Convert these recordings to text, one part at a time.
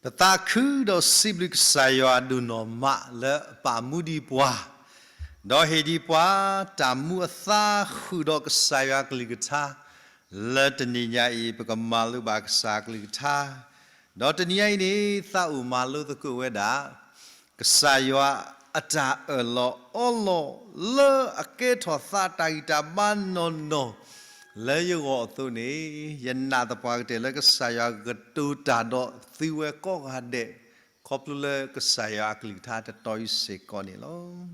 ပသးခုဒီးစံးဘျုးကစၢ်ယွၤဒိၣ်နီၢ်မးလၢအပာ်မူဒံးပှၤ, ဒီးဟ့ၣ်ဒံးပှၤ တၢ်မူအသါဃုာ်ဒီးကစၢ်ယွၤကလုၢ်ကထါ, လၢတနံၤညါအံၤ ပကမၤလိဘၣ်ကစၢ်ကလုၢ်ကထါ, ဒီးတနံၤညါအံၤန့ၣ် သးအိၣ်မၤလိသကိးဝဲဒၣ် ကစၢ်ယွၤအတၢ်အၢၣ်လီၤအီလီၤလၢအကဲထီၣ်သးတၢ်ဂံၢ်တၢ်ဘါနီၢ်နီၢ် လၢယဂီၢ်အသိးန့ၣ်, ယနာ်သပှၢ်ကတၢၢ်လၢကစၢ်ယွၤကတိၤတၢ်ဒီးသုဝဲကိးဂၤဒဲး, ခီဖျိလၢကစၢ်ယွၤအကလုၢ်ကထါတတီၤအံၤစ့ၢ်ကီးန့ၣ်လီၤ.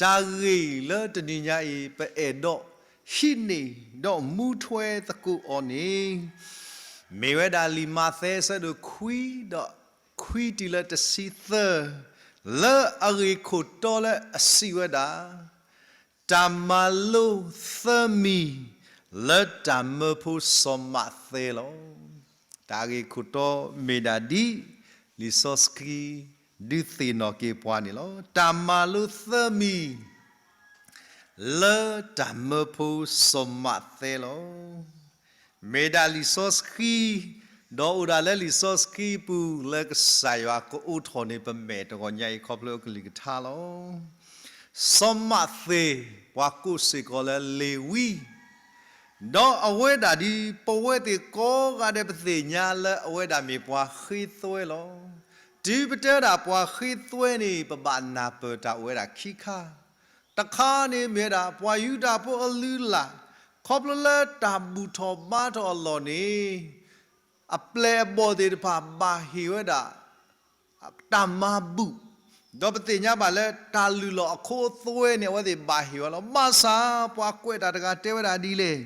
တၢ်ဂ့ၢ်လၢတနံၤညါအံၤ ပအဲၣ်ဒိးဟံးန့ၢ်ဒီးမူထွဲသကိးအီၤန့ၣ်, မ့ၢ်ဝဲဒၣ်လံာ်မးသဲအဆၢဒိၣ်ခွံဒီးခွံတုၤလၢတဆံသၢ, လၢအဂ့ၢ်ခိၣ်တီလၢအစံးဝဲဒၣ် တၢ်မၤလိသၢမံၤ လၢတၢ်မၢဖိစီၤမးသဲလီၤ. တၢ်ဂ့ၢ်ခိၣ်တီမ့ၢ်ဒၣ်ဒ် လံာ်စီဆှံ ဒုးသ့ၣ်နီၣ်က့ၤပှၤန့ၣ်လီၤ. တၢ်မၤလိသၢမံၤ လၢတၢ်မၢဖိစီၤမးသဲလီၤ. မ့ၢ်ဒၣ်လံာ်စီဆှံ, ဒီးအိၣ်ဒၣ်လၢလံာ်စီဆှံပူၤလၢကစၢ်ယွၤကအိးထီၣ်န့ၢ်ပမဲာ်တဂီၤညါအံၤ ခီဖျိအကလုၢ်ကထါလီၤ. စီၤမးသဲ ပှၤကိးစ့ၢ်ကီးလၢလ့ၤဝံ, ဒီးအဝဲဒၣ်ဒ်ပဝဲသ့ၣ်ကိးဂၤဒဲး ပသ့ၣ်ညါလၢအဝဲဒၣ်မ့ၢ်ပှၤဃ့သွဲလီၤ. တုၤပတဲဒၣ်ပှၤဃ့သွဲန့ၣ် ပဘၣ်နၢ်ပၢၢ်တၢ်အိၣ်ဝဲဒၣ်ခံခါ, တခါန့ၣ်မ့ၢ်ဝဲဒၣ် ပှၤယူဒၤဖိအလုၢ်အလၢ် ခီဖျိလၢတၢ်ဘူၣ်ထီၣ်ဘါထီၣ်အလီၢ်န့ၣ် အပျဲၢ်အဘီၣ်သ့ၣ်တဖၣ်ဘၣ်ဟ့ၣ်ဝဲဒၣ် တၢ်မၤဘူၣ်, ဒီးပသ့ၣ်ညါဘၣ်လၢတၢ်လုၢ်လီၢ်အခိအသွဲန့ၣ် အဝဲသ့ၣ်ဘၣ်ဟ့ၣ်ဝဲလီၤ. ဘၣ်ဆၣ်ပှၤကွဲးတၢ်တဂၤတဲဝဲဒၣ်ဒ်လဲၣ်,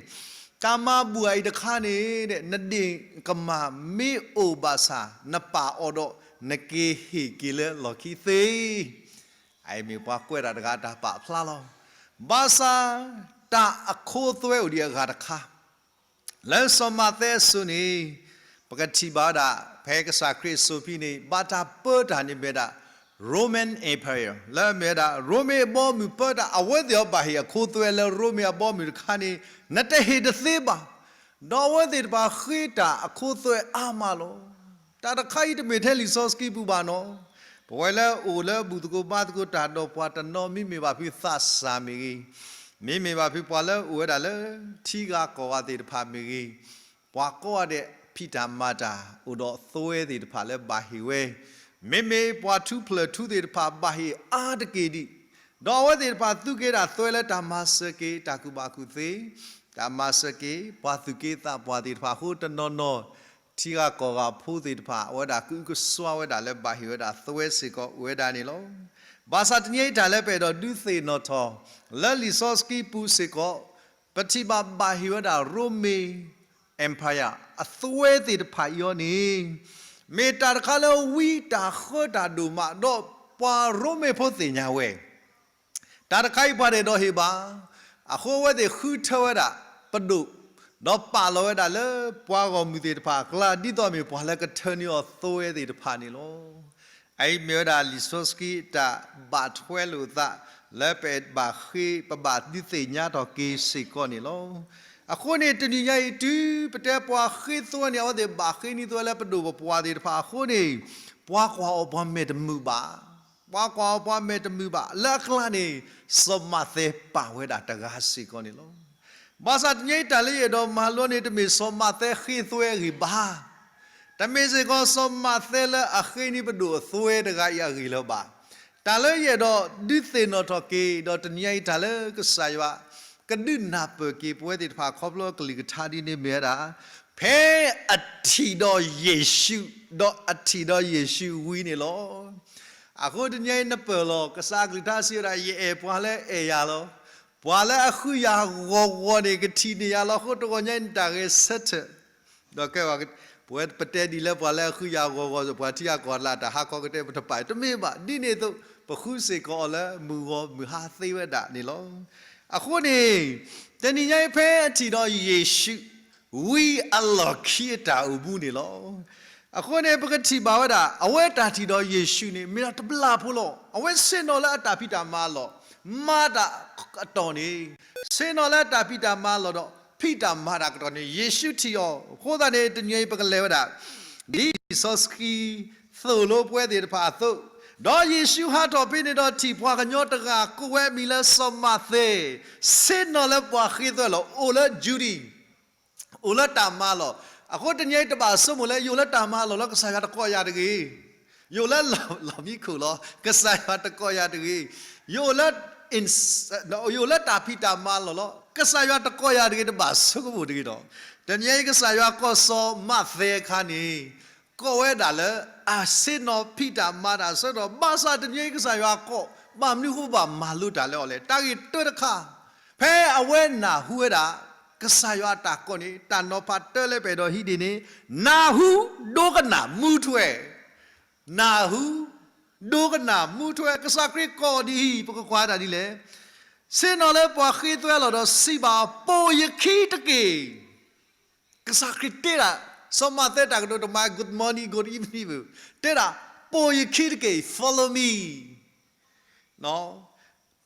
တၢ်မၤဘူၣ်အံၤတခါန့ၣ် နဒ့ၣ်ကမၢ်မ့ၢ်အိၣ်ဘၣ်ဆၣ် နပာ်အီၤဒီး နက့ၤဟ့ၣ်က့ၤလၢလီၢ်ခံသ့ အအံၤမ့ၢ်ပှၤကွဲးတၢ်တဂၤအတၢ်ပာ်ဖျါလီၤ. ဘၣ်ဆၣ် တၢ်အခိအသွဲအိၣ်ဒံးအဂၤတခါ လၢစီၤမးသဲအစိၤန့ၣ် ပကထံၣ်ဘၣ်ဝဲဒၣ် ဖဲကစၢ်ခရံာ်အစိၤဖဲန့ၣ် ဘၣ်တၢ်ပၢတၢ်န့ၣ်မ့ၢ်ဝဲဒၣ် Roman Empire လၢအမ့ၢ်ဝဲဒၣ် ရိမ့ၤအဘီအမုၢ်ပၢတၢ် အဝဲသ့ၣ်အီၤဘၣ်ဟ့ၣ်အခိအသွဲလၢရိမ့ၤအဘီအမုၢ်တခါန့ၣ် နတဟ့ၣ်တသ့ဘၣ်. ဒီးအဝဲသ့ၣ်တဖၣ်ဃ့တၢ်အခိအသွဲအါမးလီၤ. တၢ်တခါအံၤတမ့ၢ်ထဲလံာ်စီဆှံပူၤဘၣ်နီၤ. ပဝဲလၢအိၣ်လၢဘူၣ်သကိးဘါသကိးတၢ်ဒီးပှၤတနီၤ မ့မ့ၢ်ဘၣ်ဖုသးစၢ်မ့ၢ်ဂ့ၤ, မ့မ့ၢ်ဘၣ်ဖုပှၤလၢအိၣ်ဝဲဒၣ်လၢထံဂၤကီၢ်ဂၤသ့ၣ်တဖၣ်မ့ၢ်ဂ့ၤ, ပှၤကိးဂၤဒဲးဖံးတၢ်မၤတၢ် အိၣ်ဒီးသွဲသ့ၣ်တဖၣ်လၢဘၣ်ဟ့ၣ်ဝဲ, မ့မ့ၢ်ပှၤထူဖျၢၣ်ထူသ့ၣ်တဖၣ်ဘၣ်ဟ့ၣ်အါတက့ၢ်ဒံး, ဒီးအဝဲသ့ၣ်တဖၣ်သူက့ၤဒၣ်သွဲလၢတၢ်မၤစၢၤက့ၤတၢ်ကူၣ်ဘၣ်ကူၣ်သ့, တၢ်မၤစၢၤက့ၤ ပှၤသူၣ်က့သးပှၢ်သ့ၣ်တဖၣ်အဃိတနီၤနီၤ, ထံဂၤကီၢ်ဂၤဖိသ့ၣ်တဖၣ် အဝဲဒၣ်ကအုကစွါဝဲဒၣ်လၢဘၣ်ဟ့ၣ်ဝဲဒၣ်သွဲစ့ၢ်ကီးအိၣ်ဝဲဒၣ်န့ၣ်လီၤ. ဘၣ်ဆၣ်တနံၤအံၤတၢ်လၢပအဲၣ်ဒိးဒုးသ့ၣ်နီၣ်ထီၣ် လၢလံာ်စီဆှံပူၤစ့ၢ်ကီး, ပထံၣ်ဘၣ်ဘၣ်ဟ့ၣ်ဝဲဒၣ်ရိမ့ၤ Empire အသွဲသ့ၣ်တဖၣ်အံၤအီၤန့ၣ်, မ့ၢ်တၢ်တခါလၢဝံတၢ်ဃၢတၢ်ဒိၣ်မး ဒီးပှၤရိမ့ၤဖိသ့ၣ်ညါဝဲ တၢ်တခါအံၤပှၤတအဲၣ်ဒိးဟ့ၣ်ဘၣ်. အဃိအဝဲသ့ၣ်ဃုထၢဝဲဒၣ်ပဒိၣ်, ဒီးပာ်လီၤဝဲဒၣ်လၢပှၤဂီၢ်မုၢ်သ့ၣ်တဖၣ်အကျါ ဒ်သိးမ့ၢ်ပှၤလၢကထၢနုာ်အီၤသွဲသ့ၣ်တဖၣ်န့ၣ်လီၤ. အအံၤမ့ၢ်ဝဲဒၣ်လံာ်စီဆှံတၢ်ဘၣ်ထွဲလိာ်သး လၢပဘၣ်ဃ့ ပဘၣ်ဒုးသ့ၣ်ညါထီၣ်က့ၤစ့ၢ်ကီးန့ၣ်လီၤ. အဃိန့ၣ် တနံၤညါအံၤတုၤပတဲပှၤဃ့သွဲန့ၣ် အဝဲသ့ၣ်ဘၣ်ဃ့နံၤသွဲလၢပဒိၣ်ပပှၢ်သ့ၣ်တဖၣ်အဃိန့ၣ်, ပှၤကွၢ်အီၤပှၤမဲာ်တမုာ်ဘၣ် ပှၤကွၢ်အီၤပှၤမဲာ်တမုာ်ဘၣ် လၢအကျါန့ၣ် စီၤမးသဲပာ်ဝဲဒၣ်တဂၤစ့ၢ်ကီးန့ၣ်လီၤ. ဘၣ်ဆၣ်တနံၤအံၤတၢ်လၢယအဲၣ်ဒိးမၤလိန့ၣ် တမ့ၢ်စီၤမးသဲဃ့သွဲအဂ့ၢ်ဘၣ်. တမ့ၢ်စ့ၢ်ကီးစီၤမးသဲလၢအဃ့နံၤပဒိၣ်အသွဲတဂၤအံၤအဂ့ၢ်လၢၤဘၣ်. တၢ်လၢယအဲၣ်ဒိးဒုးသ့ၣ်နီၣ်ထီၣ်က့ၤ ဒီးတနံၤညါအံၤတၢ်လၢကစၢ်ယွၤ ကဒုးနၢ်ပၢၢ်က့ၤပဝဲသ့ၣ်တဖၣ်ခီဖျိအကလုၢ်ကထါဒ်န့ၣ်မ့ၢ်ဝဲဒၣ်, ဖဲအထံၣ်ဒီးယ့ၣ်ၡူး, ဒီးအထံၣ်ဒီးယ့ၣ်ၡူးဝံၤန့ၣ်လီၤ. အဃိတနံၤညါအံၤနပၢၢ်လီၤ ကစၢ်အကလုၢ်ကထါစံးဝဲဒၣ် ယအဲၣ်ပှၤလၢအဲၣ်ယၤလီၤ. ပှၤလၢအဃုယၤဂီၤဂီၤန့ၣ် ကထံၣ်န့ၢ်ယၤလီၤ. အဃိတဂီၤညါအံၤနတၢ်ဂဲၤဆၢထၢၣ် ဒီးကဲဝဲ, ပဝဲပတဲဒ်လၢပှၤလၢအဃုယၤဂီၤဂီၤ ပှၤထံဂၤကီၢ်ဂၤလၢအတၢ်ဟးခီကတဲပတပာ်အံၤ တမ့ၢ်ဘၣ်. ဒ်န့ၣ်အသိး ပဃုစ့ၢ်ကီးအီၤလၢမုၢ်ဂီၤမုၢ်ဟါသ့ဝဲဒၣ်န့ၣ်လီၤ. အဃိန့ၣ် တနံၤညါအံၤဖဲအထံၣ်ဒီးယ့ၣ်ၡူး ဝံအလီၢ်ခံအတၢ်အိၣ်မူန့ၣ်လီၤ. အဃိန့ၣ် ပကထံၣ်ဘၣ်ဝဲဒၣ် အဝဲတၢ်ထံၣ်ဒီးယ့ၣ်ၡူးန့ၣ် မ့ၢ်ဒၣ်တဘျီဖိလီၤ. အဝဲဆ့ၣ်နီၤလၢအတၢ်ဖံးတၢ်မၤအလီၢ် မၤတၢ်အကတီၢ်န့ၣ်, ဆ့ၣ်နီၤလၢအတၢ်ဖံးတၢ်မၤအလီၢ်ဒီး ဖံးတၢ်မၤတၢ်အကတီၢ်န့ၣ် ယ့ၣ်ၡူးထံၣ်အီၤ. အဃိသတးန့ၣ် တနံၤအံၤပကလဲၤဝဲဒၣ် ဒ်လံာ်စီဆှံသိၣ်လိပဝဲသ့ၣ်တဖၣ်အသိး, ဒီးယ့ၣ်ၡူးဟးထီၣ်ဖဲန့ၣ်ဒီးထံၣ်ပှၤကညီတဂၤ ကိးဝဲအမံၤလၢစီၤမးသဲ, ဆ့ၣ်နီၤလၢပှၤဃ့သွဲလီၤ အိၣ်လၢ Judy, အိၣ်လၢတၢ်မၤလီၢ်. အဃိတနံၤအံၤတဘၣ်ဆိကမိၣ်လၢ ယအိၣ်လၢတၢ်မၤလီၢ်လီၤ ကစၢ်ယွၤတကိးယၤတဂ့ၤ. ယအိၣ်လၢလီၢ်မံခိၣ်လီၤ ကစၢ်ယွၤတကိးယၤတဂ့ၤ. ယအိၣ်လၢ ယအိၣ်လၢတၢ်ဖံးတၢ်မၤလီၢ်လီၤ ကစၢ်ယွၤတကိးယၤတဂ့ၤ တဘၣ်ဆိကမိၣ်တဂ့ၤဒီး, တနံၤအံၤကစၢ်ယွၤကိးစီၤမးသဲအခါန့ၣ် ကိးဝဲဒၣ်လၢ အဆ့ၣ်နီၤဖံးတၢ်မၤတၢ်ဆၢကတီၢ် ဘၣ်ဆၣ်တနံၤအံၤကစၢ်ယွၤကိး ဘၣ်မနုၤဃိဘၣ်မၤလိတၢ်လၢအီၤလဲၣ်. တၢ်ဂ့ၢ်တၢတခါ, ဖဲအဝဲနၢ်ဟူဝဲဒၣ် ကစၢ်ယွၤအတၢ်ကိးန့ၣ် တၢ်နီၤဖးတၢလၢပအဲၣ်ဒိးဟံးဒ်န့ၣ်, နၢ်ဟူ ဒိကနၣ် မူထွဲ, နၢ်ဟူ ဒိကနၣ် မူထွဲ. ကစၢ်ခရံာ်ကိးဒ်အံၤ ပကကွၢ်တၢ်ဒ်လဲၣ်. ဆ့ၣ်နီၤလၢပှၤဃ့သွဲလီၤဒီးစံးဘၣ်အီၤ ပိာ်ယခံတက့ၢ်. ကစၢ်ခရံာ်တဲဒၣ် စီၤမးသဲတၢ်ကတိၤတမၤ good morning, good evening ဘၣ်, တဲဒၣ် ပိာ်ယခံတက့ၢ် follow me.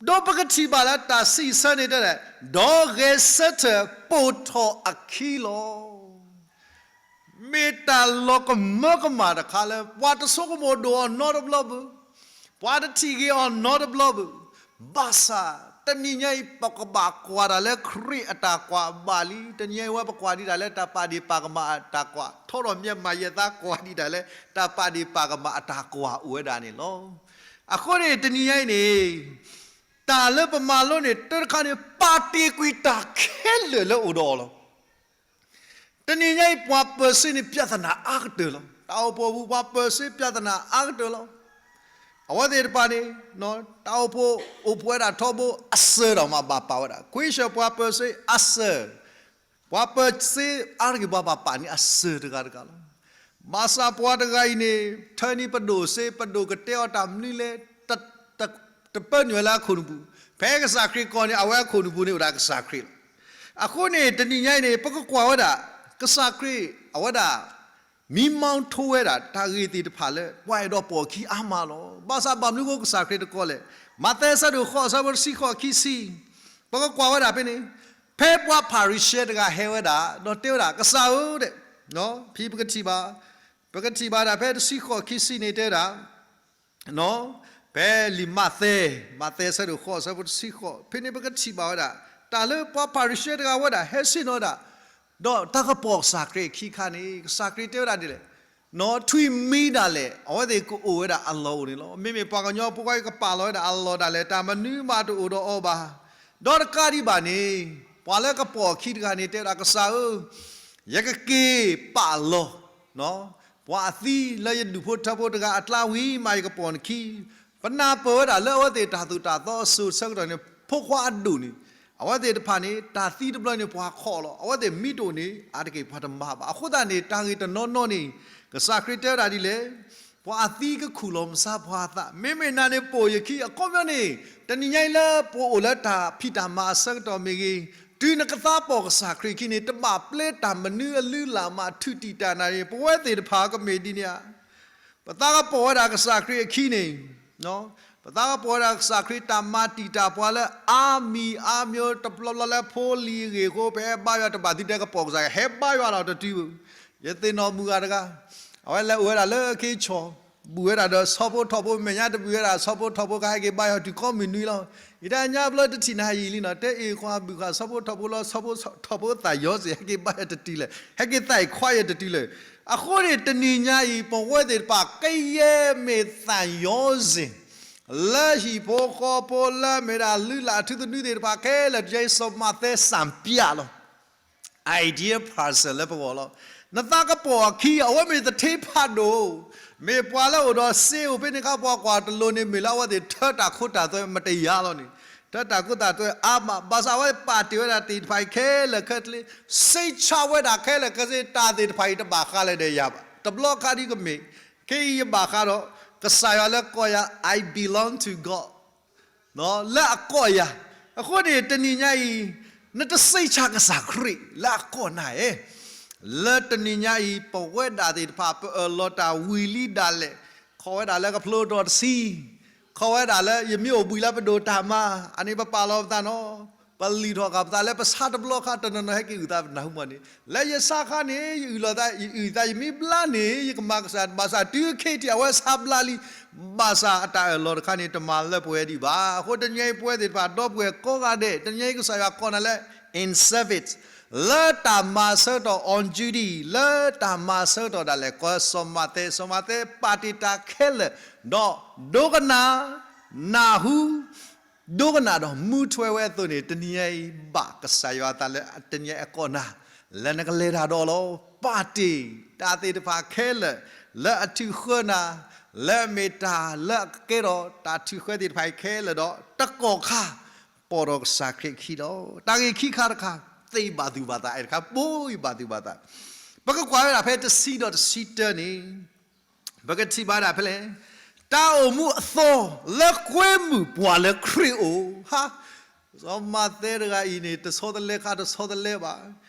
ဒီးပကထံၣ်ဘၣ်လၢတၢ်စံးဆၢန့ၣ်တဲဒၣ်, ဒီးဂဲၤဆၢထၢၣ်ပိာ်ထီၣ်အခံလီၤ. မ့ၢ်တၢ်လီၤကမၢကမၣ်တခါလၢ ပှၤတဆိကမိၣ်ဒိၣ်အီၤနီတဘျီဘၣ်, ပှၤတထံၣ်ဂ့ၤအီၤနီတဘျီဘၣ်. ဘၣ်ဆၣ် တနံၤညါအံၤ ပကဘၣ်ကွၢ်တၢ်လၢခရံာ်အတၢ်ကွၢ်ဘၣ်လံ. တနံၤညါအံၤဝဲပကွၢ်ဒံးတၢ်လၢတၢ်ပာ်ဒ့ၣ်ပာ်ကမၣ်အတၢ်ကွၢ်, ထီထီၣ်မ့ၢ်မၤယဲၢ်သးကွၢ်ဒံးတၢ်လၢ တၢ်ပာ်ဒ့ၣ်ပာ်ကမၣ်အတၢ်ကွၢ်အိၣ်ဝဲဒၣ်န့ၣ်လီၤ. အဃိန့ၣ် တနံၤညါအံၤန့ၣ် တၢ်လၢပမၤလိန့ၣ် တၢတခါန့ၣ် ပာ်တ့ၢ်ကွံာ်တၢ်ခဲလၢာ်လၢအိၣ်ဒီးအီၤလီၤ. တနံၤညါအံၤ ပှၤပၢၤစ့န့ၣ် ပြဿနာအါကတၢၢ်လီၤ. တၢ်အိၣ်ဖှိၣ်ပူၤ ပှၤပၢၤစ့ ပြဿနာအါကတၢၢ်လီၤ. အဝဲသ့ၣ်တဖၣ်န့ၣ် တၢ်အိၣ်ဖှိၣ်အိၣ်ဖှိၣ်ဝဲဒၣ်ထီဘိ အစၢၤဒီးမၤဘၣ်ပာ်ဝဲဒၣ် ခွံဆၢ ပှၤပၢၤစ့အစၢၤ, ပှၤပၢၤစ့အါတက့ၢ် ပှၤဘၣ်ပာ်န့ၣ်အစၢၤတဂၤတဂၤလီၤ. ဘၣ်ဆၣ်ပှၤတဂၤအံၤန့ၣ် ထၢန့ၢ်ပဒိၣ်စ့ ပဒိၣ်ကတဲအီၤတၢ်မနုၤလဲၣ် တ တပၢနုာ်ဝဲလၢအခိၣ်နူာ်ပူၤ, ဖဲကစၢ်ခရံာ်ကိးန့ၣ် အဝဲအခိၣ်နူာ်ပူၤန့ၣ်အိၣ်ဒၣ်ကစၢ်ခရံာ်လီၤ. အဃိန့ၣ် တနံၤညါအံၤန့ၣ် ပကကွၢ်ဝဲဒၣ် ကစၢ်ခရံာ် အဝဲဒၣ် မံမီထိဝဲဒၣ် တၢ်ဂ့ၢ်သ့ၣ်တဖၣ်လၢ ပှၤအဲၣ်ဒိးပိာ်အခံအါမးလီၤ. ဘၣ်ဆၣ်ဘၣ်မနုၤအဃိကစၢ်ခရံာ်တကိးလဲၣ်. မးသဲအဆၢဒိၣ်ဃိး အဆၢဖိတဆံဃိးခံဆံ, ပကကွၢ်ဝဲဒၣ်ဖဲန့ၣ်, ဖဲပှၤဖၤရံၤၡဲတဂၤဟဲဝဲဒၣ် ဒီးတဲဝဲဒၣ် ကစၢ်ဧၢ, ဖဲပကထံၣ်ဘၣ်, ပကထံၣ်ဘၣ်ဒၣ်ဖဲတဆံဃိးခံဆံန့ၣ်တဲဝဲဒၣ် ဖဲလံာ်မးသဲ, မးသဲအဆၢဒိၣ်ဃိး အဆၢဖိတဆံဃိး, ဖဲန့ၣ်ပကထံၣ်ဘၣ်ဝဲဒၣ် တၢ်လၢပှၤဖၤရံၤၡဲတဂၤဝဲဒၣ် ဟဲဆ့ၣ်နီၤဝဲဒၣ် ဒီးတၢ်ကပိာ်ကစၢ်ခရံာ်အခံအခါန့ၣ် ကစၢ်ခရံာ်တဲဝဲဒၣ်ဒ်လဲၣ်, ထွံၣ်မံဒၣ်လဲာ် အဝဲသ့ၣ်ကအိၣ်ဝဲဒၣ်အလီၢ်အိၣ်န့ၣ်လီၤ. မ့မ့ၢ်ပှၤကညီဖိခွါအံၤကပာ်လီၤဝဲဒၣ်အလီၢ်ဒၣ်လဲာ် တၢ်မနုၤမးတအိၣ်ဒီးအီၤဘၣ်. ဒီးတကးဒံးဘၣ်န့ၣ် ပှၤလၢကပိာ်အခံတဂၤန့ၣ် တဲဝဲဒၣ် ကစၢ်ဧၢ, ယကက့ၤပာ်လီၤ ပှၤအသံလၢယဒူၣ်ဖိထၢဖိတဂၤအကျါဝံၤမး ယကပိာ်နခံ. ပနၢ်ပၢၢ်ဝဲဒၣ်လၢအဝဲသ့ၣ်တၢ်သိၣ်တၢ်သီအစိၤဆၢကတီၢ်န့ၣ် ဖိခွါအဒိၣ်န့ၣ် အဝဲသ့ၣ်တဖၣ်န့ၣ် တၢ်သံတဘျီန့ၣ် ပှၤခီၣ်လီၤ. အဝဲသ့ၣ်မံတအိၣ်န့ၣ် အါတက့ၢ်ပှၤတမၤဘၣ်. အဃိသတးန့ၣ် တၢ်ဂ့ၢ်တနီၤနီၤန့ၣ် ကစၢ်ခရံာ်တဲဝဲဒၣ်ဒ်လဲၣ်, ပှၤအသံကခူၣ်လီၤမဆါပှၤအသး, မ့မ့ၢ်နၤန့ၣ် ပိာ်ယခံ အခီပညီန့ၣ် တနံၤညါအံၤလၢပအိၣ်လၢတၢ်ဖံးတၢ်မၤအဆၢကတီၢ်မ့ၢ်ဂ့ၤ, တုၤနကသးပိာ်ကစၢ်ခရံာ်အခံန့ၣ် တဘၣ်ပျဲတၢ်မနုၤအလုၢ်အလၢ်မးထုးတံာ်တၢ်နၤန့ၣ် ပဝဲသ့ၣ်တဖၣ်ကမ့ၢ်ဒ်န့ၣ်ဧါ. ပသးကပိာ်ဝဲဒၣ်ကစၢ်ခရံာ်အခံန့ၣ်, ပသးကပိာ်ဝဲဒၣ်ကစၢ်ခရံာ်တၢ်မၤတံာ်တာ်ပှၤလၢအါမံၤအါမျိၤ တဘျီဘျီလၢဖိလံၤအဂ့ၢ်အဃိ ပဟဲဘါယွၤတဘၣ်သံတဲကပိာ်ကစၢ်ခရံာ် ဟဲဘါယွၤလီၤတတုၤဘၣ်. ယသ့ၣ်နီၣ်မုၢ်ဂၤတဂၤ, အဝဲလဲၤအိၣ်ဝဲဒၣ်လၢခ့ဆီၣ်, ဘူၣ်ဝဲဒၣ်ဒီးဆီဖိထီဖိ မဲာ်ညါတဘူၣ်ဝဲဒၣ်ဆီဖိထီဖိကဟဲက့ၤဘါယွၤတုၤကိးမုၢ်နွံလီၤ. ယတၢ်ညါဘျီတထံၣ်နၤယံာ်လံနီၤ, တဲအ့ၣ်ခွါဘူၣ်ဃာ်ဆီဖိထီဖိလီၤ, ဆီဖိထီဖိသးယီၤစ့ၢ် ဟဲက့ၤဘါယွၤတတုၤလဲၣ်, ဟဲက့ၤသးအ့ၣ်ခွါယတတုၤလဲၣ်. အဃိန့ၣ် တနံၤညါအံၤ ပဝဲသ့ၣ်တဖၣ်ကယဲၢ်မ့ၢ်သးယီၤစ့ၢ် လၢဟံၣ်ဖိဃီဖိလၢမ့ၢ်ဒၣ်လုၢ်လၢ်အထူသနူသ့ၣ်တဖၣ်ခဲလၢာ် တယဲစီၤမးသဲစၢ်ပျးလီၤ ideal person လၢပဂီၢ်လီၤ. နသးကပိာ်အခံ အဝဲမ့ၢ်သထ့ဖးဒိၣ်, မ့ၢ်ပှၤလၢအိၣ်ဒီးစ့အိၣ်ဖဲန့ၣ်ခါ ပှၤကွၢ်တလိၤန့ၣ်မ့ၢ်လၢအဝဲသ့ၣ်ထၢတၢ်ခိတၢ်သွဲမတယၤလီၤန့ၣ်, ထၢတၢ်ခိတၢ်သွဲအါမး ဘၣ်ဆၣ်အဝဲပာ်တ့ၢ်ဝဲဒၣ်သ့ၣ်တဖၣ်အံၤခဲလၢာ်ခဲဆ့, စိတ်ချဝဲဒၣ်ခဲလၢာ်ခဲဆ့ တၢ်သ့ၣ်တဖၣ်အံၤတဘၣ်ဃးလၢၤဒီးယၤဘၣ်. တဘျီခါဒ်ကမ့ၢ်, ခဲအံၤယဘၣ်ဃးဒီး ကစၢ်ယွၤလၢကိးယၤ I belong to God လၢအကိးယၤ. အဃိန့ၣ် တနံၤညါအံၤ နတစိတ်ချကစၢ်ခရံာ်လၢအကိးနၤဧါ. လၢတနံၤညါအံၤ ပဝဲဒၣ်သ့ၣ်တဖၣ် ပအၢၣ်လီၤတၢ်ဝံၤလံဒၣ်လဲာ်, ခီဝဲဒၣ်လၢကဖျိထီၣ်တဆံ, ခီဝဲဒၣ်လၢယမ့ၢ်အိၣ်ဘှံးလၢပဒိၣ်တၢ်မၤ, အန့ၣ်ပပာ်လီၤပသးနီၤ ပလံာ်ထီၣ်ဃာ်ပသးလၢပဆါတဘျီခါ တနီၤနီၤဟဲက့ၤအုၣ်သးပနၢ်ဟူမးန့ၣ်, လၢယဆါခါန့ၣ် ယအုၣ်လီၤသး ယအုၣ်သး ယမ့ၢ်ဘျါန့ၣ် ယကမၤကစၢ် ဘၣ်ဆၣ်တုၤခဲအံၤထံး အဝဲဆါဘျါလံ, ဘၣ်ဆၣ်အတၢ်အၢၣ်လီၤတခါန့ၣ် တမၤလၢပှဲၤဒံးဘၣ်. အဃိတနံၤအံၤပဝဲသ့ၣ်တဖၣ် ဒီပုၢ်ဝဲၢ်ကိးဂၤဒဲး တနံၤအံၤကစၢ်ယွၤကိးနၤလၢ in service လၢတၢ်မၤဆၢကတီၢ် on duty လၢတၢ်မၤဆၢကတီၢ်ဒၣ်လဲာ် ကီၢ်စီၤမၤသဲ, စီၤမၤသဲပာ်တ့ၢ်တၢ်ခဲလၢာ် ဒီးဒိကနၣ် နၢ်ဟူ ဒိကနၣ်ဒီးမူထွဲဝဲအသိးန့ၣ် တနံၤအံၤဘၣ်ကစၢ်ယွၤအသးလၢတနံၤအံၤအကိးနၤ လၢနကလဲၤတၢ်ဒီးလီၤ. ပာ်တ့ၢ်တၢ်သ့ၣ်တဖၣ်ခဲလၢာ် လၢအထုးဃၢနၤ လၢအမ့ၢ်တၢ်လၢအကကဲထီၣ်တၢ်ထုးဃၢသ့ၣ်တဖၣ်အံၤခဲလၢာ်ဒီး တကီၢ်ခါ ပိာ်ဒီးကစၢ်ခရံာ်အခံလီၤ. တၢ်ဂ့ၢ်ခံခါတခါ သ့ဘၣ်သူၣ်ဘၣ်သး အဲၣ်တခါ ပိာ်ဘၣ်သူၣ်ဘၣ်သး, ပကကွၢ်ဝဲဒၣ်ဖဲတဆံဒီးတဆံတၢန့ၣ် ပကထံၣ်ဘၣ်ဒၣ်ဖဲလဲၣ်, တၢ်အိၣ်မူအသီလၢကွဲမုာ်ပှၤလၢခရံာ်အအိၣ်, ဟါ, စီၤမၤသဲတဂၤအံၤန့ၣ် တဆီတလဲခါတဆီတလဲဘၣ်.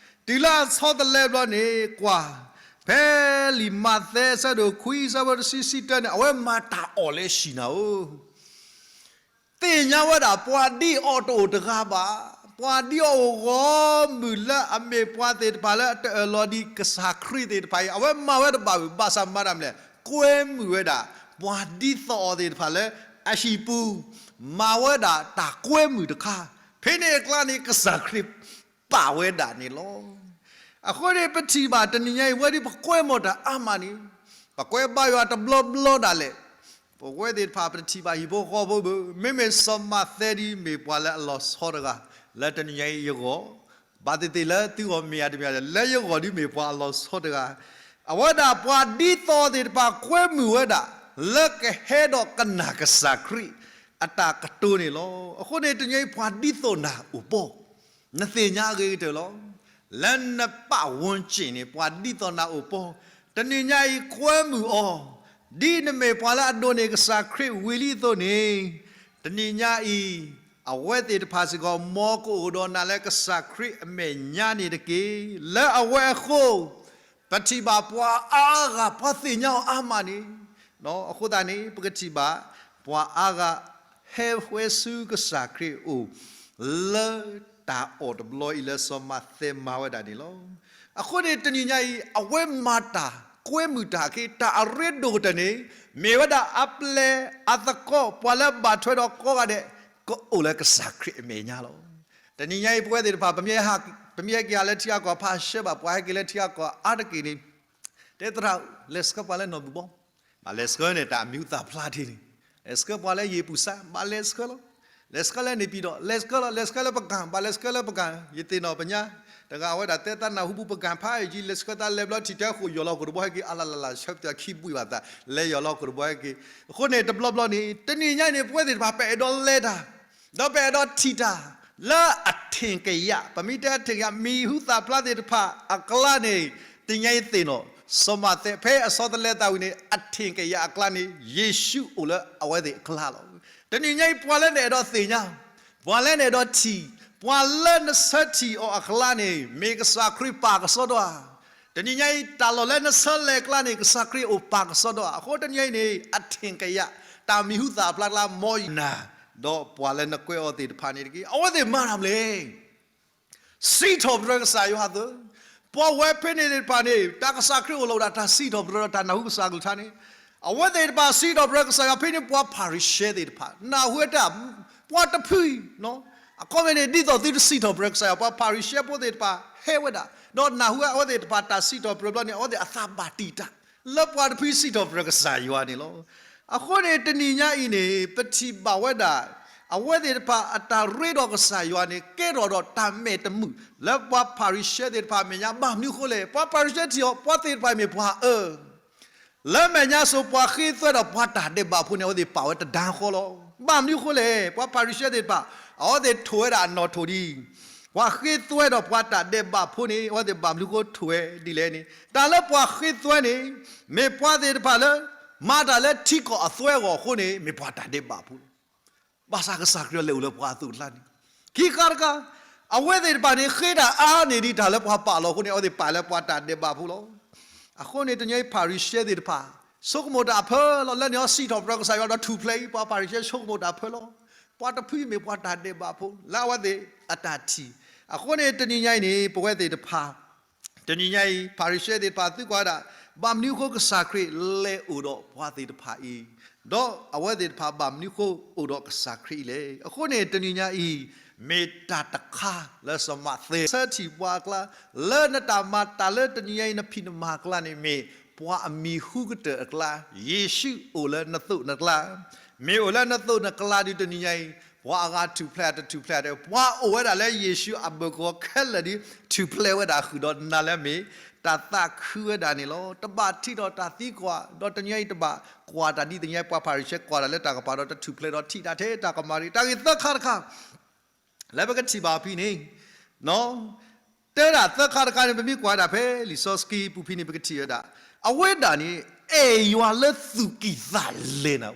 တုၤလၢအဆီတလဲဘျီန့ၣ် ကွၢ်, ဖဲလံာ်မးသဲအဆၢဒိၣ်ခွံအဆၢဖိတဆံတၢန့ၣ် အဝဲမၤတၢ်အီၣ်လၢအဟံၣ်နၤဧၢ သ့ၣ်ညါဝဲဒၣ် ပှၤဒ်အီၤတအိၣ်တဂၤဘၣ်. ပှၤဒ်အီၤအိၣ်ဂီၢ်မုၢ်လၢအမ့ၢ်ပှၤသ့ၣ်တဖၣ်လၢအတအၢၣ်လီၤဒံးကစၢ်ခရံာ်သ့ၣ်တဖၣ်အံၤ အဝဲမၤဝဲတဘၣ်ဘၣ်. ဘၣ်ဆၣ်မၤတၢ်မနုၤလဲၣ်, ကွဲမုာ်ဝဲဒၣ် ပှၤဒ်သိးအီၤသ့ၣ်တဖၣ်လၢအဟံၣ်ပူၤ, မၤဝဲဒၣ်တၢ်ကွဲမုာ်တခါ. ဖဲန့ၣ်အကျါန့ၣ် ကစၢ်ခရံာ်ပာ်ဝဲဒၣ်န့ၣ်လီၤ. အဃိန့ၣ် ပထံၣ်ဘၣ်တနံၤညါအံၤ ပဝဲဒ်ပကွဲမီၤတၢ်အါမးန့ၣ်, ပကွဲဘါယွၤတဘျီဘျီဒၣ်လဲာ် ပဝဲသ့ၣ်တဖၣ် ပတထံၣ်ဘၣ်ဟံၣ်ဖိဃီဖိဘၣ်. မ့မ့ၢ်စီၤမၤသဲဒ်မ့ၢ်ပှၤလၢအလီၤဆီတဂၤ လၢတနံၤညါအံၤယဂီၢ်, ဘၣ်သ့ၣ်သ့ၣ်လၢသုဂီၢ်မ့ၢ်ယၤတမ့ၢ်ယၤ လၢယဂီၢ်ဒ်မ့ၢ်ပှၤအလီၤဆီတဂၤ, အဝဲဒၣ်ပှၤဒ်သိးသ့ၣ်တဖၣ်ကွဲမုာ်ဝဲဒၣ် လၢကဟဲဒီးကနၣ်ကစၢ်ခရံာ်အတၢ်ကတိၤန့ၣ်လီၤ. အဃိန့ၣ် တနံၤညါအံၤ ပှၤဒ်သိးနၤအိၣ်ပီၢ် နသ့ၣ်ညါအဂ့ၤကတၢၢ်လီၤ. လၢနပာ်ဝဲက့ၤန့ၣ် ပှၤဒ်သိးနၤအိၣ်ပီၢ်, တနံၤညါအံၤကွဲမုာ်အီၤ, ဒ်နမ့ၢ်ပှၤလၢအဒိးန့ၢ်ကစၢ်ခရံာ်ဝံၤလံအသိးန့ၣ်, တနံၤညါအံၤ အဝဲသ့ၣ်တဖၣ်စ့ၢ်ကီး မ်ကအိၣ်ဒီးနၤလၢကစၢ်ခရံာ်အမဲာ်ညါန့ၣ်တက့ၢ်. လၢအဝဲအဃိ ပထံၣ်ဘၣ်ပှၤအါဂၤ ပှၤသ့ၣ်ညါအီၤအါမးန့ၣ်, အဃိသတးန့ၣ် ပကထံၣ်ဘၣ် ပှၤအါဂၤ ဟဲဝဲဆူကစၢ်ခရံာ်အအိၣ် လၢတၢ်အီၣ်တဘျီအံၤလၢစီၤမၤသဲမၤဝဲဒၣ်န့ၣ်လီၤ. အဃိန့ၣ် တနံၤညါအံၤ အဝဲမၤတၢ်ကွဲမုာ်တၢ်အခံ တၢ်အရ့ဒိၣ်ကတၢၢ်န့ၣ် မ့ၢ်ဝဲဒၣ်အပျဲၢ်အသကိး ပှၤလၢဘၣ်ထွဲဒီးကိးဂၤဒဲး ကအိၣ်လၢကစၢ်ခရံာ်အမဲာ်ညါလီၤ. တနံၤညါအံၤ ပဝဲသ့ၣ်တဖၣ် ပမ့ၢ်ဟဲက့ၤဟးလၢထံဂၤကီၢ် ဖးရှဲဘၣ် ပှၤဟဲက့ၤလၢထံဂၤကီၢ် အါတက့ၢ်န့ၣ် တဲသရၣ် လဲၤဆှၢပှၤလၢနီၢ်ဘူၣ်ဘီ, ဘၣ်လဲၤဆှၢန့ၣ် တၢ်မံၤဟူသၣ်ဖျါထံန့ၣ်, လဲၤဆှၢပှၤလၢယ့ၣ်ပူၤစါ ဘၣ်လဲၤဆှၢလီၤ, လဲၤဆှၢလၢန့ၣ်ပံၤဒီး လဲၤဆှၢလီၤ, လဲၤဆှၢလၢပကၢ် ဘၣ်လဲၤဆှၢလၢပကၢ်, ယသ့ၣ်နီၣ်ပညါ တဂၤအဝဲဒၣ်တဲသးနၢ်ဟူပူၤပကၢ်ဖးယံၤ လဲၤဆှၢသးလဲၤဘျီထံၣ်တဲဃိာ်ယီၢ်လီၤခိၣ်တဘီဟဲက့ၤ အလၢ်လၢ်လၢ် ဆၢပတၢ်ခံဘှံးဘၣ်သး လဲၤယီၢ်လီၤခိၣ်တဘီဟဲက့ၤ, အဃိန့ၣ် တဘျီဘျီန့ၣ် တနံၤညါအံၤန့ၣ် ပဝဲသ့ၣ်တဖၣ် ပအဲၣ်ဒိးလဲၤတၢ် ဒီးပအဲၣ်ဒိးထံၣ်တၢ် လၢအထ့ၣ်ကယၣ် ပမ့ၢ်တဲအထ့ၣ်ကယၣ် မံၤဟူသၣ်ဖျါသ့ၣ်တဖၣ်အကျါန့ၣ် တနံၤညါအံၤသ့ၣ်နီၣ် စီၤမၤသဲ ဖဲအဆီတလဲသးဝံၤန့ၣ် အထ့ၣ်ကယၣ်အကျါန့ၣ် ယ့ၣ်ၡူးအိၣ်လၢအဝဲသ့ၣ်အကျါလီၤ. တနံၤညါအံၤ ပှၤလၢနအဲၣ်ဒိးသ့ၣ်ညါ, ပှၤလၢနအဲၣ်ဒိးထံၣ်, ပှၤလၢနဆၢထံၣ်အီၤအကျါန့ၣ် မ့ၢ်ကစၢ်ခရံာ်ပာ်ကစီဒီဧါ. တနံၤညါအံၤ တၢ်လီၢ်လၢနဆၢလဲၤအကျါန့ၣ် ကစၢ်ခရံာ်အိၣ်ပာ်ကစီဒီဧါ. အဃိတနံၤညါအံၤန့ၣ် အထ့ၣ်ကယၣ် တၢ်မံၤဟူသၣ်ဖျါအကျါ မ်ယနၢ် ဒီးပှၤလၢနကွဲးအီၤသ့ၣ်တဖၣ်န့ၣ်တက့ၢ်. အဝဲသ့ၣ်မၤတၢ်မနုၤလဲၣ် စံးထီၣ်ပတြၢၤကစၢ်ယွၤသၢ, ပှၤဝဲဖဲန့ၣ်သ့ၣ်တဖၣ်န့ၣ် တၢ်ကစၢ်ခရံာ်အိၣ်လီၤဝဲဒၣ် တၢ်စံးထီၣ်ပတြၢၤဒီးတၢ်နၢ်ဟူကစၢ်အကလုၢ်ကထါန့ၣ်, အဝဲသ့ၣ်တဖၣ်စံးထီၣ်ပတြၢၤကစၢ်ယွၤဖဲန့ၣ် ပှၤဖၤရံၤၡဲသ့ၣ်တဖၣ် နၢ်ဟူဝဲတၢ်, ပှၤတဖု, အခီပညီန့ၣ် ဒ်သိးသုတစံးထီၣ်ပတြၢၤကစၢ်ယွၤ ပှၤဖၤရံၤၡဲဖိသ့ၣ်တဖၣ်ဟဲဝဲဒၣ်, ဒီးနၢ်ဟူဝဲအဝဲသ့ၣ်တဖၣ်တၢ်စံးထီၣ်ပတြၢၤဘျီန့ၣ် အဝဲသ့ၣ်အသးဘၣ်တံာ်တာ် လၢပှၤတဖုစံးထီၣ်ပတြၢၤကစၢ်ယွၤန့ၣ်လီၤ. အဃိန့ၣ် တနံၤညါအံၤန့ၣ် ပထံၣ်ဘၣ်ဝဲဒၣ် အဝဲသ့ၣ်တဖၣ်အတၢ်ရ့ဒီးကစၢ်ယွၤန့ၣ် ကဲထီၣ်ဒီးတၢ်မဲာ်တမုာ် လၢပှၤဖၤရံၤၡဲသ့ၣ်တဖၣ်အမဲာ်ညါ ဘၣ်မနုၤအဃိလဲၣ်. ပှၤဖၤရံၤၡဲထံၣ်အီၤ ပှၤသ့ၣ်တဖၣ်မ့ၢ်ပှၤအၢ လၢမဲာ်ညါစိၤပှၤဃ့သွဲဒီးပှၤတၢ်ဒဲးဘးဖိန့ၣ် အဝဲသ့ၣ်ပာ်ဝဲတဒါဃီလီၤ. ဘၣ်မနုၤအဃိလဲၣ်. ပှၤဖၤရံၤၡဲသ့ၣ်တဖၣ် အဝဲသ့ၣ်ထိၣ်ဝဲဒၣ်အနီၣ်ထိၣ်ဒ် ပှၤဃ့သွဲဒီးပှၤတၢ်ဒဲးဘးဖိန့ၣ် အဝဲသ့ၣ်ဘၣ်မနုၤအဃိထိၣ်ဝဲဒ်လဲၣ်န့ၣ် တၢ်လၢပှၤဃ့သွဲန့ၣ် မ့ၢ်ပှၤသ့ၣ်တဖၣ်လၢ မၤတၢ်လၢထံကီၢ်အသွဲအဂီၢ်အဃိန့ၣ် မ့ၢ်ပှၤတၢ်ဒဲးဘးဖိလီၤ. ဘၣ်ဆၣ်ကစၢ်ခရံာ်အီၤလဲၤအိၣ်လၢပှၤအသိးအကျါန့ၣ် ခံခါတခါ အဝဲသ့ၣ်တဖၣ်န့ၣ် ဃ့တၢ်အါန့ၢ်ဒံးတၢ်လၢပှၤပာ်လီၤအဃိန့ၣ် အဝဲသ့ၣ်ပာ်လၢပှၤတၢ်ဒဲးဘးဖိလီၤ. အဃိန့ၣ် တနံၤအံၤဖၤရံၤၡဲသ့ၣ်တဖၣ် ဆိကမိၣ်တၢ်အဖၢလီၤ. လၢန့ၣ်အီၤစံးထီၣ်ပတြၢၤကစၢ်ယွၤဒီးထူၣ်ဖျဲးအံၤ ပှၤဖၤရံၤၡဲဆိကမိၣ်တၢ်အဖၢလီၤ. ပှၤတဖုမ့ၢ်ပှၤတၢ်ဒဲးဘးဖိ လၢအဝဲသ့ၣ်အတၢ်ထံၣ်. အဃိန့ၣ် တနံၤညါအံၤန့ၣ် ပဝဲသ့ၣ်တဖၣ် တနံၤညါအံၤ ဖၤရံၤၡဲသ့ၣ်တဖၣ်သံကွၢ်ဝဲဒၣ်, ဘၣ်မနုၤအဃိကစၢ်ခရံာ်လဲၤအိၣ်ဒီးပှၤသ့ၣ်တဖၣ်အံၤ, ဒီးအဝဲသ့ၣ်တဖၣ်ဘၣ်မနုၤအဃိအိၣ်ဒီးကစၢ်ခရံာ်အံၤလဲၣ်. အဃိန့ၣ် တနံၤညါအံၤ မ့ၢ်တၢ်တခါလၢစီၤမးသဲ ဆၢထံၣ်ပှၤအကျါ, လၢနတၢ်မၤတၢ်လၢတနံၤညါအံၤ နဖံးနမၤအကျါန့ၣ် မ့ၢ်ပှၤအမံၤဟူကတၢၢ်အကျါ, ယ့ၣ်ၡူးအိၣ်လၢနသိးနကျါ, မ့ၢ်အိၣ်လၢနသိးနကျါဒုးတနံၤညါအံၤ, ပှၤအဂၤထူၣ်ဖျဲးတထူၣ်ဖျဲးဒီး ပှၤအိၣ်ဝဲဒၣ်လၢယ့ၣ်ၡူးအဘၢၣ်ကဝီၤခဲလၢာ်ဒုး ထူၣ်ဖျဲးဝဲဒၣ်ဃုာ်ဒီးနၤလၢမ့ၢ် တၢ်သးခုဝဲဒၣ်န့ၣ်လီၤ. တဘၣ်ထံးထီၣ်တၢ်သံကွၢ်, ဒီးတနံၤညါအံၤတဘၣ်ကွၢ်တၢ်ဒ်တနံၤညါအံၤ ပှၤဖၤရံၤၡဲကွၢ်တၢ်လၢတၢ်ကပၤဒီး တထူၣ်ဖျဲးဒီးထံၣ်တၢ်ထဲတၢ်ကမၣ်ရံၣ် တၢ်ဂ့ၢ်သၢခါတခါ လၢပကထံၣ်ဘၣ်ဖဲန့ၣ် တဲဒၣ်သၢခါတခါန့ၣ် ပမ့ၢ်ကွၢ်ဒၣ်ဖဲလံာ်စီဆှံပူၤဖဲန့ၣ် ပကထံၣ်ဝဲဒၣ်, အဝဲဒၣ်န့ၣ် အဲၣ်ယွၤလၢသူၣ်ကံၢ်သးလဲနၤ,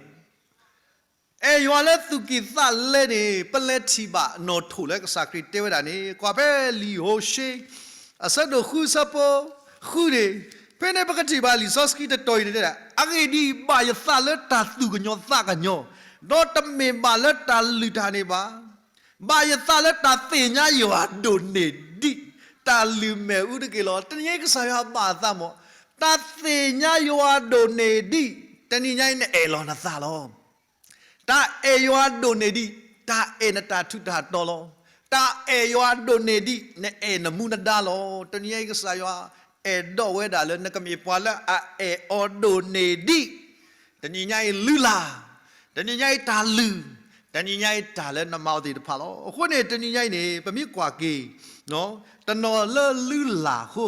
အဲၣ်ယွၤလၢသူၣ်ကံၢ်သးလဲန့ၣ် ပလဲၤထံၣ်ဘၣ်နီၣ်ထိၣ်လၢကစၢ်ခရံာ်တဲဝဲဒၣ်န့ၣ် ကွၢ်ဖဲလံာ်ဟိၤၡ့ အဆၢဒိၣ်ဃုဆၢဖိဃုန့ၣ်, ဖဲန့ၣ်ပကထံၣ်ဘၣ်လံာ်စီဆှံတတီၤအံၤန့ၣ်တဲဒၣ်, အဂ့ၢ်ဒ်အံၤ, ဘၣ်ယသးလၢတၢ်သူၣ်ကညီၤသးကညီၤ, ဒီးတမ့ၢ်ဘၣ်လၢတၢ်လုၢ်တၢ်န့ၣ်ဘၣ် ဘၣ်ယသးလၢတၢ်သ့ၣ်ညါယွၤဒိၣ်န့ၢ်ဒံး, တၢ်လုၢ်မဲာ်အူတက့ၢ်လီၤ. တနံၤညါအံၤကစၢ်ယွၤဘၣ်အသးမး, တၢ်သ့ၣ်ညါယွၤဒိၣ်န့ၢ်ဒံး, တနံၤညါအံၤနအဲၣ်လီၤနသးလီၤ. တၢ်အဲၣ်ယွၤဒိၣ်န့ၢ်ဒံး, တၢ်အဲၣ်နတၢ်ထူးတၢ်တီၤလီၤ. တၢ်အဲၣ်ယွၤဒိၣ်န့ၢ်ဒံး, နအဲၣ်နမူနဒါလီၤ. တနံၤညါအံၤကစၢ်ယွၤအဲၣ်ဒိးဝဲဒၣ်လၢ နကမ့ၢ်ပှၤလၢအအဲၣ်အီၤဒိၣ်န့ၢ်ဒံး, တနံၤညါအံၤလုၢ်လၢ်, တနံၤညါအံၤတၢ်လုၢ်, တနံၤညါအံၤတၢ်လၢနမၤအီၤသ့ၣ်တဖၣ်လီၤ. အဃိန့ၣ် တနံၤညါအံၤန့ၣ် ပမ့ၢ်ကွၢ်က့ၤ တနီၤလၢလုၢ်လၢ်အဃိ,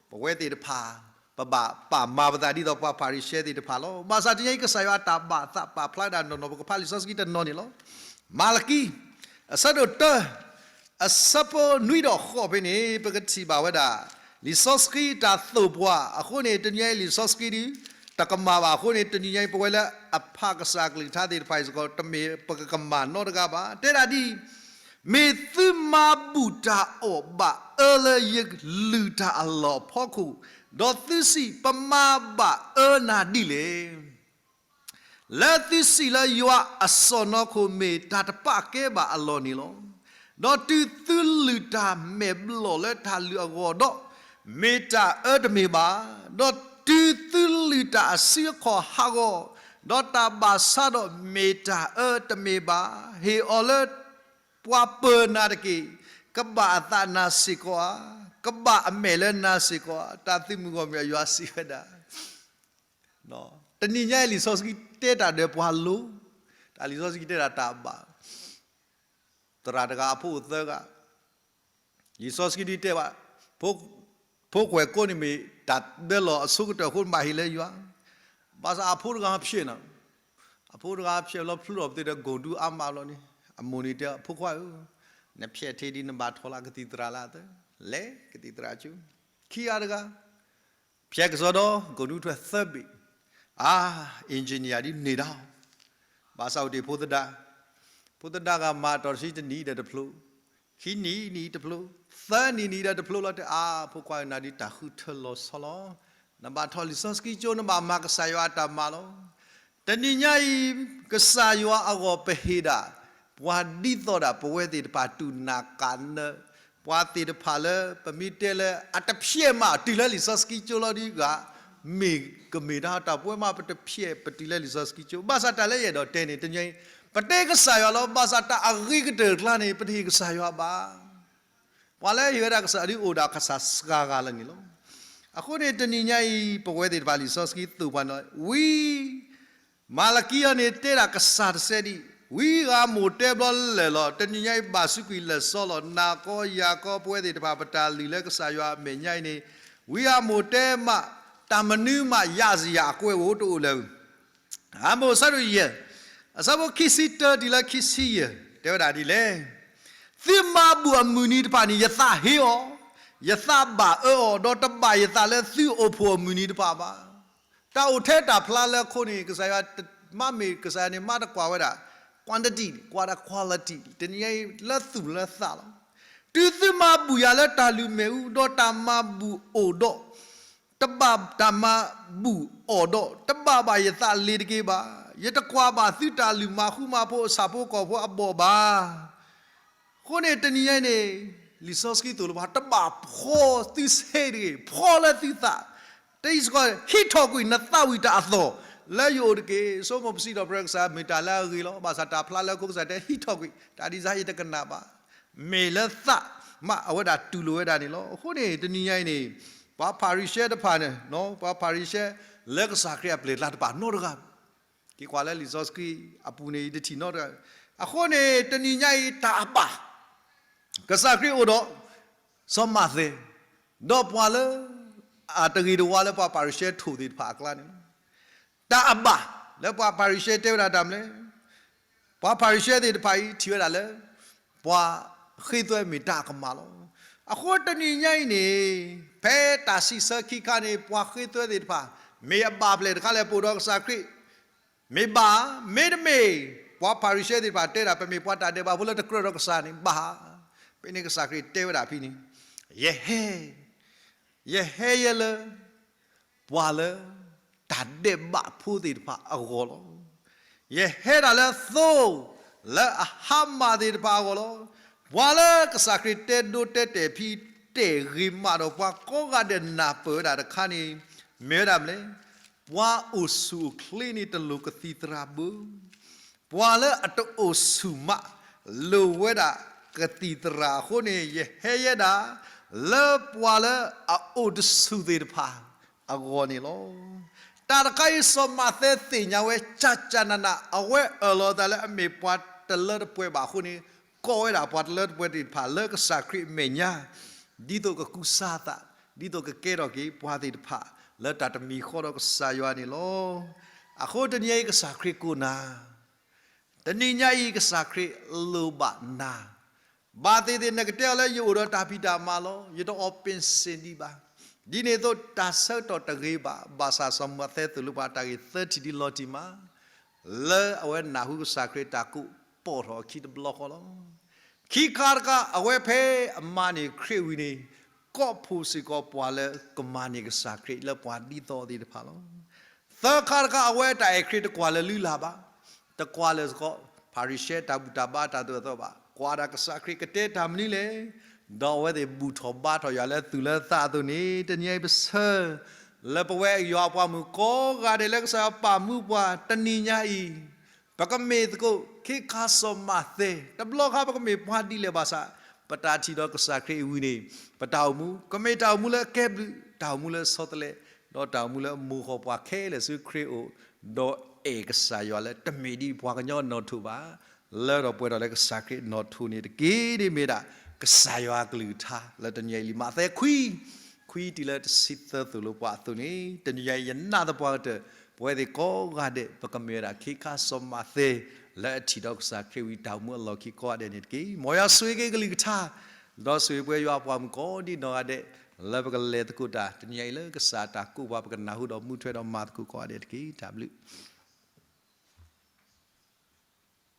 ပဝဲသ့ၣ်တဖၣ် ပဘၣ်ပာ်မၤပသးဒ်သိးပှၤဖၤရံၤၡဲသ့ၣ်တဖၣ်လီၤ. ဘၣ်ဆၣ်တနံၤညါအံၤကစၢ်ယွၤအတၢ်ဘၣ်သးပာ်ဖျါဒၣ်နီၢ်နီၢ် ပကဖးလံာ်စီဆှံတနီၤန့ၣ်လီၤ. မၤလကံ အဆၢဒိၣ်တၢ အဆၢဖိနွံဒီးဃိးဖဲန့ၣ် ပကထံၣ်ဘၣ်ဝဲဒၣ် လံာ်စီဆှံတၢ်သိၣ်ပှၤအဃိန့ၣ် တနံၤညါအံၤလံာ်စီဆှံဒုး တကမၣ်ဘၣ်အဃိန့ၣ် တနံၤညါအံၤ ပဝဲလၢအဖးကစၢ်ကလုၢ်ကထါသ့ၣ်တဖၣ်အံၤစ့ၢ်ကီး တမ့ၢ်ပကကမၣ်နီတဂၤဘၣ်. တဲဒၣ်ဒ်အံၤ, မ့ၢ်သုမၤဘူၣ်တၢ်အီၣ်ဘၣ်အၢလၢယလုၢ်တၢ်အလီၢ်အဖီခိၣ်, ဒီးသုစံး, ပမၤဘၣ်အၢနၤဒ်လဲၣ်. လၢသုစံးလၢယွၤအစီၣ်နီၤခိၣ်မ့ၢ်တၢ်တပာ်ကဲဘၣ်အလီၢ်န့ၣ်လီၤ. ဒီးတုၤသုလုၢ်တၢ်မဲာ်ဘျီၣ်လၢတၢ်လုၢ်အဂီၢ်ဒီး, မ့ၢ်တၢ်အၢတမ့ၢ်ဘၣ်, ဒီးတုၤသုလုၢ်တၢ်အစုအခီၣ်ဟးဂီၤ, ဒီးတၢ်ဘၣ်ဆါဒီးမ့ၢ်တၢ်အၢတမ့ၢ်ဘၣ်, ဟ့ၣ်အီၤလၢပှၤပၢၤနၤတက့ၢ်, ကဘၣ်အသးနၤစ့ၢ်ကီးဧါ, ကဘၣ်အမဲာ်လၢနၤစ့ၢ်ကီးဧါ. တၢ်သုးမုၢ်ဂီၢ်မုၢ်အယွၤစံးဝဲဒၣ် တနံၤညါအံၤလံာ်စီဆှံတဲတၢ်ဒီးပှၤလိၤ, တၢ်လံာ်စီဆှံတဲဒၣ်တၢ်ဘၣ်, သရၣ်တဂၤအဖိအိၣ်သၢဂၤ, လံာ်စီဆှံဒုးတဲဘၣ်, ဖိ, ဖိခွဲးကိးန့ၣ်မ့ၢ်တၢ်ဒၢလီၢ်အဆိကတၢၢ်အဃိ နဘၣ်ဟ့ၣ်လၢယွၤ, ဘၣ်ဆၣ်အဖိတဂၤဖျဲးနီၤ, အဖိတဂၤဖျဲးလီၤဖျိလီၤပသ့ဒီး ကိၢ်ဒူအါမးလီၤန့ၣ်, အမိၢ်န့ၣ်တဲ ဖိခွါဧၢ, နဖျဲးထဲဒ်နဘၣ်ထီၣ်လၢကသံၣ်သရၣ်လၢအသၢ, လဲၤကသံၣ်သရၣ်ကၠိ, ခံဂၤတဂၤ ဖျဲးကစီဒီး ကိၢ်ဒူထွဲသၢဘ့ၣ်, အါ, engineer ဒ်န့ၣ်ဒၣ်, ဘၣ်ဆၣ်အိၣ်တ့ၢ်ဖိသဒါ, ဖိသဒါဂၤမၤအတီၢ်တဆံတနံၣ်ဒီးတဖျိ, ခံနံၣ်နံၣ်တဖျိ, သၢနံၣ်နံၣ်ဒီးတဖျိလီၤတဲ အါ, ဖိခွါဧၢ နၤဒ်တၢ်ဃုထၢလီၤဆီလီၤ, နဘၣ်ထီၣ်လံာ်စီဆှံကၠိ နဘၣ်မၤကစၢ်ယွၤအတၢ်မၤလီၤ. တနံၤညါအံၤ ကစၢ်ယွၤအဂီၢ်ပဟ့ၣ်ဒၣ် ပှၤဒ်သိးဒၣ်ပဝဲသ့ၣ်တဖၣ်တူၢ်နၢ်ကးနၢ, ပှၤသ့ၣ်တဖၣ်လၢပမ့ၢ်တဲလၢအတဖျဲးမးတုၤလၢလံာ်စီဆှံကၠိလီၤဒ်ဂၤ, မ့ၢ်ကမ့ၢ်တၢ်တၢ်ပဝဲမး ပတဖျဲးပတုၤလၢလံာ်စီဆှံကၠိ, ဘၣ်ဆၣ်တၢ်လၢယအဲၣ်ဒိးတဲန့ၣ် တနံၤညါအံၤ ပတဲကစၢ်ယွၤလီၤ, ဘၣ်ဆၣ်တၢ်အဂ့ၤကတၢၢ်အကျါန့ၣ် ပတဟ့ၣ်ကစၢ်ယွၤဘၣ်. ပှၤလၢဟ့ၣ်ဝဲဒၣ်ကစၢ်ဒုးအိၣ်ဒၣ်ကစၢ်စှၤဂၤလၢာ်န့ၣ်လီၤ. အဃိန့ၣ် တနံၤညါအံၤ ပဝဲသ့ၣ်တဖၣ်လံာ်စီဆှံသိၣ်ပှၤန့ၣ် ဝံ မၤလကံအံၤန့ၣ် တဲဒၣ်ကစၢ်တစဲးဒံး, ဝံဂၤမိၢ်တဲဘျီလၢာ်လီၤ, တနံၤညါအံၤဘၣ်စူးကွံာ်လၢာ်စီလီၤ, နၤကီယၤကီ ပဝဲသ့ၣ်တဖၣ်ပတၢ်လုၢ်လၢကစၢ်ယွၤအမဲာ်ညါအံၤန့ၣ်, ဝံအမိၢ်တဲမး, တၢ်မနုၤမး ယၤစယၤအကွဲးဝဲတအိၣ်လၢၤ အမိၢ်ဆၢဒိၣ်ယဲၢ်, အဆၢဖိခံဆံတၢတုၤလၢခံဆံယဲၢ် တဲဝဲဒၣ်ဒ်လဲၣ်, သုမၤဘူၣ်အမုၢ်နံၤတဖၣ်န့ၣ် ယသးဟ့အီၤ, ယသးဘၣ်အၢအီၤ, ဒီးတဘၣ်ယသးလၢသုအိၣ်ဖှိၣ်အမုၢ်နံၤတဖၣ်ဘၣ်. တၢ်အိၣ်ထဲတၢ်ဖျါလၢအခိၣ်န့ၣ် ကစၢ်ယွၤမ့ၢ်ကစၢ်ယွၤန့ၣ် မ့ၢ်တကွၢ်ဝဲဒၣ် quantity ကွၢ်ဒၣ် quality တနံၤညါအံၤလၢသူၣ်လၢသးလီၤ. တုၤသုမၤဘူၣ်ယၤလၢတၢ်လုၢ်မဲာ်အူ ဒီးတၢ်မၤဘူၣ်အိၣ်ဒီး တဘၣ်တၢ်မၤဘူၣ်အီၣ်ဒီး တဘၣ်ဘၣ်ယသးလ့ၤတက့ၢ်ဘၣ်. ယတကွၢ်ဘၣ်သုတၢ်လုၢ်မၤဃူမၤဖိးအဆၣ်ဖိကီၢ်ဖိအဘီၣ်ဘၣ်. အဃိန့ၣ် တနံၤညါအံၤန့ၣ် လံာ်စီဆှံသိၣ်လိပှၤ တဘၣ်ဖှီသုဆ့တဂ့ၤ, ဖှီလၢသုသး, တအံၤစ့ၢ်ကီး ဟံးထီၣ်ကွံာ်နသးဝံၣ်တၢ်အသီၣ်လၢယအိၣ်တက့ၢ်. စီၤမိၤၡ့ဒီးပှၤကစၢ်မ့ၢ်တၢ်လၢအဂ့ၤလီၤ. ဘၣ်ဆၣ်တၢ်ဖျါလၢအခိၣ်ကစၢ်တဲ ဟံးထီၣ်ကွံာ် တၢ်ဒ်စါယတကနၣ်ဘၣ်. မ့ၢ်လၢသးမး အဝဲဒၣ်တူၢ်လိာ်ဝဲဒၣ်န့ၣ်လီၤ. အဃိန့ၣ် တနံၤညါအံၤန့ၣ် ပှၤဖၤရံၤၡဲတဖၣ်န့ၣ် ပှၤဖၤရံၤၡဲလၢကစၢ်ခရံာ်အပျဲၢ်အကျါတဖၣ်နီတဂၤ က့ၤကွၢ်လၢလံာ်စီဆှံအပူၤန့ၣ် ယတထံၣ်နီတဂၤ. အဃိန့ၣ် တနံၤညါအံၤ တၢ်အဘၣ် ကစၢ်ခရံာ်အိၣ်ဒီး စီၤမးသဲ ဒီးပှၤလၢ အတဂ့ၤတဝါလၢပှၤဖၤရံၤၡဲထိၣ်သ့ၣ်တဖၣ်အကျါန့ၣ်လီၤ. တၢ်အဘၣ်လၢပှၤဖၤရံၤၡဲတဲဝဲဒၣ်တၢ်မနုၤလဲၣ်. ပှၤဖၤရံၤၡဲသ့ၣ်တဖၣ်အံၤ ထံၣ်ဝဲဒၣ်လၢ ပှၤဃ့သွဲမ့ၢ်တၢ်ကမၣ်လီၤ. အဃိတနံၤညါအံၤန့ၣ် ဖဲတၢ်စံးဆၢခံခါန့ၣ် ပှၤဃ့သွဲသ့ၣ်တဖၣ် မ့ၢ်အဘၣ်ဖျဲၣ်တခါလဲၣ် ပအိၣ်ဒီးကစၢ်ခရံာ် မ့ၢ်ဘၣ်, မ့တမ့ၢ် ပှၤဖၤရံၤၡဲသ့ၣ်တဖၣ်တဲဒၣ် ပမ့ၢ်ပှၤတၢ်ဒဲးဘးဖိလၢတကြၢးဒီးကစၢ်န့ၣ် ဘၣ်ဧါ. ဖဲန့ၣ်ကစၢ်ခရံာ်တဲဝဲဒၣ်ဖဲန့ၣ်, ယဟဲ, ယဟဲယဲလၢ ပှၤလၢ တၢ်ဒဲးဘးဖိသ့ၣ်တဖၣ်အဂီၢ်လီၤ. ယဟဲဒၣ်လၢသိ လၢအဟါမၢ်သ့ၣ်တဖၣ်အဂီၢ်လီၤ. ပှၤလၢကစၢ်ခရံာ်တဲဒိတဲတဲာ်ဖံးတဲာ်ဂ့ၤမးဒီး ပှၤကိးဂၤဒဲးနၢ်ပၢၢ်ဝဲဒၣ်တခါန့ၣ် မ့ၢ်ဝဲဒၣ်မနုၤလဲၣ်. ပှၤအိၣ်ဆူၣ်အိၣ်ချ့န့ၣ် တလိၣ်ကသံၣ်သရၣ်ဘၣ်. ပှၤလၢအတအိၣ်ဆူၣ်မး လိၣ်ဝဲဒၣ်ကသံၣ်သရၣ်အဃိန့ၣ် ယဟဲယဲဒၣ် လၢပှၤလၢအအိၣ်တဆူၣ်သ့ၣ်တဖၣ်အဂီၢ်န့ၣ်လီၤ. တၢ်တခါအံၤ စီၤမးသဲသ့ၣ်ညါဝဲ ကၠးကၠးနးနး အဝဲအၢၣ်လီၤအသးလၢအမ့ၢ်ပှၤတလၢတပှဲၤဘၣ်အဃိန့ၣ် ကိးဝဲဒၣ်ပှၤတလၢတပှဲၤသ့ၣ်တဖၣ်လၢကစၢ်ခရံာ်အမဲာ်ညါ ဒ်သိးကကူစါအသး, ဒ်သိးကကဲထီၣ်က့ၤပှၤသ့ၣ်တဖၣ် လၢတၢ်တမံၤဃီဒီးကစၢ်ယွၤန့ၣ်လီၤ. အဃိတနံၤအံၤကစၢ်ခရံာ်ကိးနၤ, တနံၤညါအံၤကစၢ်ခရံာ်လိၣ်ဘၣ်နၤ, ဘၣ်သ့ၣ်သ့ၣ်နကတဲအီၤလၢယအိၣ်ဒီးတၢ်ဖံးတၢ်မၤလီၤ, ယတအီၣ်ပ့ၣ်စ့ၣ်ဒံးဘၣ်. ဒ်န့ၣ်အသိးတၢ်ဆၢကတီၢ်တဂ့ၤဘၣ်, ဘၣ်ဆၣ်စီၤမးသဲသိၣ်လိပှၤတၢ်ဂ့ၢ်သၢထံၣ်ဒ်လီၤတံၢ်မး လၢအဝဲနၢ်ဟူကစၢ်ခရံာ်တၢ်ကိးပိာ်ထီၣ်အခံတဘျီဃီလီၤ. ခံခါတခါ အဝဲဖဲအမၤန့ၢ်ခရံာ်ဝံၤန့ၣ် ကိးဖှိၣ်စ့ၢ်ကီးပှၤလၢကမၤန့ၢ်ကစၢ်ခရံာ်လၢပှၤဒ်သိးသ့ၣ်တဖၣ်လီၤ. သၢခါတခါ အဝဲတၢ်အဲၣ်ခရံာ်တကွၢ်လၢၤလုၢ်လၢ်ဘၣ်. တကွၢ်လၢၤစ့ၢ်ကီး ဖၤရံၤၡဲတၢ်ဘူၣ်တၢ်ဘါတၢ်သိၣ်တၢ်သီဘၣ်. ကွၢ်ဒၣ်ကစၢ်ခရံာ်ကတဲတၢ်မနုၤလဲၣ်. ဒီးအဝဲသ့ၣ်ဘူၣ်ထီၣ်ဘါထီၣ်ယွၤလၢသူၣ်လၢသးအသိးန့ၣ် တနံၤအံၤပဆၢ လၢပဝဲယွၤအပှၤမုၣ်ကိးဂၤဒဲးလၢကစၢ်ယွၤပာ်မူပှၤ တနံၤညါအံၤ ပကမ့ၢ်သကိး ခ့ခါစီၤမးသဲ တဘျီခါပကမ့ၢ်ပှၤဒ်လဲၣ်ဘၣ်ဆၣ် ပတၢ်ထံၣ်ဒီးကစၢ်ခရံာ်အံၤဝံၤန့ၣ် ပတၢ်အိၣ်မူ ကမ့ၢ်တၢ်အိၣ်မူလၢအကဲဘျုး တၢ်အိၣ်မူလၢအဆီတလဲ ဒီးတၢ်အိၣ်မူလၢအမိၢ်ဃီၤပှၤခဲလၢာ်ဆူခရံာ်အအိၣ် ဒီးအဲၣ်ကစၢ်ယွၤလၢတမ့ၢ်ဒ်ပှၤကညီအနီၣ်ထိၣ်ဘၣ် လၢဒီးပှဲၤထီၣ်လၢကစၢ်ခရံာ်အနီၣ်ထိၣ်န့ၣ်တက့ၢ်. ဒ်မ့ၢ်ဒၣ် ကစၢ်ယွၤအကလုၢ်ကထါလၢတနံၤအံၤလံ မးသဲခွံ ခွံတုၤလၢတဆံသၢသိၣ်လိပှၤအသိးန့ၣ် တနံၤအံၤယနာ်သပှၢ်ကတၢၢ် ပဝဲသ့ၣ်ကိးဂၤဒဲး ပကမ့ၢ်ဝဲဒၣ်ခ့ခါစီၤမးသဲ လၢအထံၣ်ဒီးကစၢ်ခရံာ်ဝံၤတၢ်အိၣ်မူအလီၢ်ခံကိးဂၤဒဲးန့ၣ်တက့ၢ်. မ်ယွၤဆိၣ်ဂ့ၤက့ၤကလုၢ်ကထါ ဒီးဆိၣ်ဂ့ၤပဝဲယွၤအပှၤမုၣ်ကိးဒ်နီၢ်ဂၤဒဲး လၢပကလဲၤသကိးတၢ် တနံၤအံၤလၢကစၢ်တၢ်ကိးပှၤ ပကနၢ်ဟူဒီးမူထွဲဒီးမၤသကိးကိးဂၤဒဲးတက့ၢ်. တၢ်ဘျုး